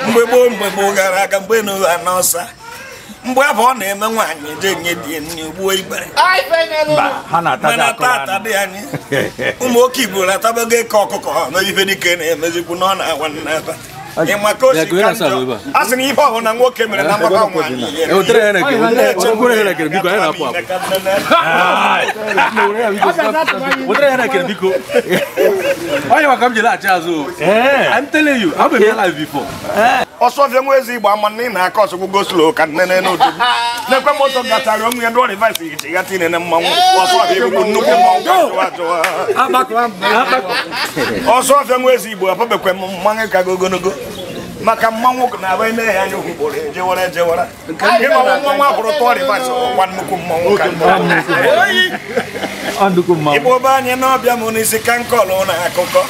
Mgbe gboo gara aga mgbe n'ụwa n'ọsa mgbe abụ ọ na-eme nwaanyị je nye di nne gbuo igbere mana tata dị anyị ụmụ oke Igbo na-atabago eke ọkụkọ na ife dike na-emezikwu na ọ na-awa nnata Ịma ka o si ka njọ a sị na ihe ọhụrụ na nwoke mere na mgbakọ nwaanyị. I'm telling you, I've been alive before. Ọsọfịa nwa ezi Igbo ama na ị na-akọ ọsọgwụ goslo ka nnene n'otu na-ekwe moto gatara onwe ya ndụ rivers ichighata inene mmanwụ. Ọsọfịa egbugbu nnukwu mmanwụ ka Ọsọfịa nwa ezi Igbo apabekwe m mmanwụ ka gị ogologo maka mmanwụ na-aba eme ya anya ugboro ejewara ejewara ịma mmanwụ ahụrụ tụọ rivers ọkwa nnukwu mmanwụ ka Igbo be anyị n'ọbịa m n'isi ka nkọlụ na akụkọ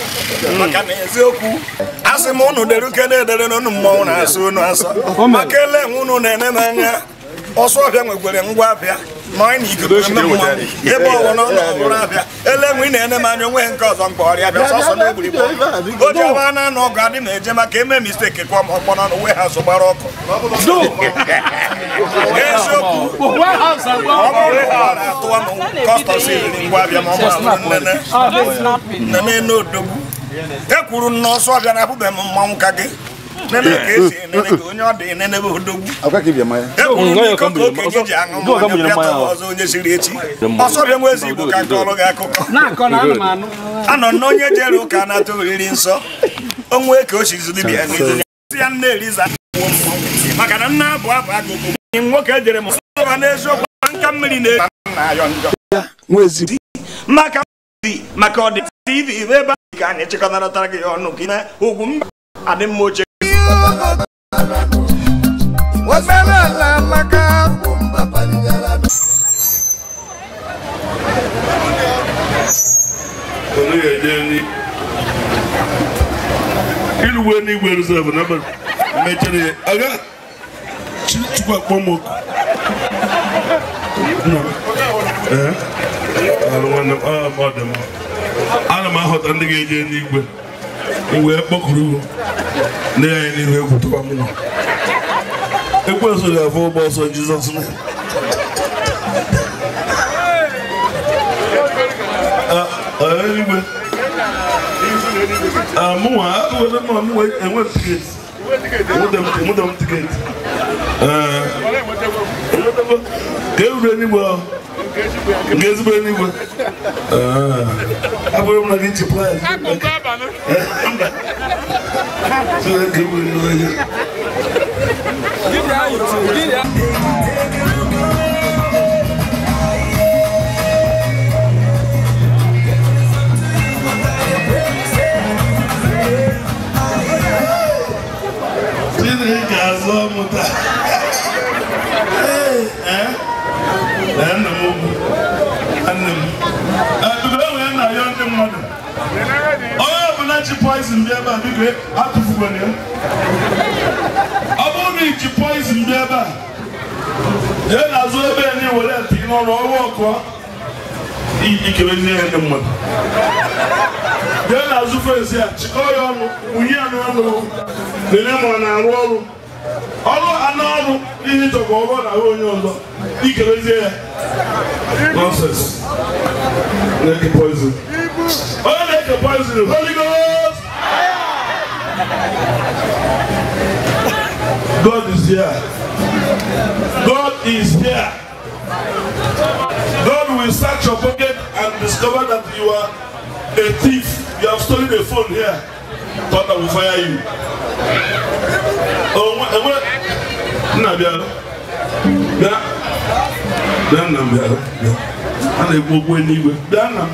maka na eziokwu asị m ụnụ dere uke na-edere n'ọnụ mmọnwụ na-asụ ụnụ asọ maka ele nwe ụnụ na-ene m anya. Ọsọfịa nwekwere ngwa abịa ma anyị na ikuku eme mmanwụ ebe ọwụ na ọnụ ọhụrụ abịa ele nwe ị na-ene m anya onwe nke ọzọ mkpa ọrịa bịa sọsọ n'egburigbo o ji ọba na anụ ọgụ adị m eje maka eme misteki kụọ m ọkpọ n'ọnụ wee ha zụ gbara ọkụ. Eziokwu ọ bụrụ na ọ na-atụwa m kọstọs eriri ngwa abịa ma ọ bụrụ nnene n'odogwu e kwuru na Ọsọfịa na-abụbeghị m mmanwụ ka gị nene ka esi enene ka onye ọ dị enene bụ odogwu. E kwuru na iko ka okenye ji aṅụ mmanya bịa tọwa ọzọ onye siri echi. Ọsọfịa nwa ezi Igbo ka nke ọrụ gị akụkọ anọ na onye jere ụka na-atụ oriri nsọ onwe ka o si dibịa n'izu ya nne Eliza maka na nna abụ abụ agụgụ nwoke jere m sọba n'eziokwu nka mmiri na-ayọ njọ maka maka ọ dị TV ebe ka anyị chịkọtaratara gị ọnụ ka ime ugwu mba adị mma oche. Iluwe n'igwe reserve na mechere aga Chukwu akpọ m oku. Ana m ahọta ndị ga-eje n'igwe wee kpọkuru ndị anyị n'ihu egwu tụwa m nọ. Ekwensu ga-afụ ụgbọ ọsọ Jizọs na eluigwe. Mụnwa enwe tiketi. Enweta m tiketi. Ka e ruru eluigwe ahụ. Nke ezigbo eluigwe. Abụrụ m na gị chịpụ ya. Chineke bụ eluigwe. Chineke azọ m taa. Nna m ugwu, nne m. Ebe ndị mmadụ. Onye ọbụla ji poison bịa ebe a biko atụfukwana ya. Ọ bụrụ na iji poison bịa ebe a, jee n'azụ ebe ya na were ntị n'ọrụ ọrụ ọkụ ikebezie ya ndị mmadụ. Jee n'azụ fensi a, chịkọọ ya ọnụ, wunye ya n'ọnụ, lelee ma ọ na-arụ ọrụ. Ọrụ anụ ọrụ ihe ịchọ ka ọ bụrụ na ahụ onye ọzọ, ikebezie ya. Nonsense. Na-eke poison. Onye na-eke poison, Holy Ghost! God is here. God is here. God will search your pocket and discover that you are a thief. You have stolen a phone here. Thunder will fire you. Oh, what? Nna bịa. Bịa. Bịa nna m bịa. A na-ekwu okwu eluigwe. Bịa nna m.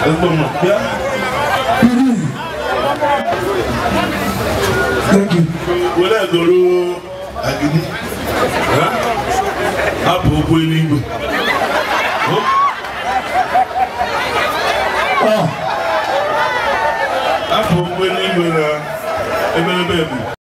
Ezigbo mma. Bịa. Thank you. Were goro agidi. Hapụ okwu eluigwe. Hapụ okwu eluigwe na emerebe ebu.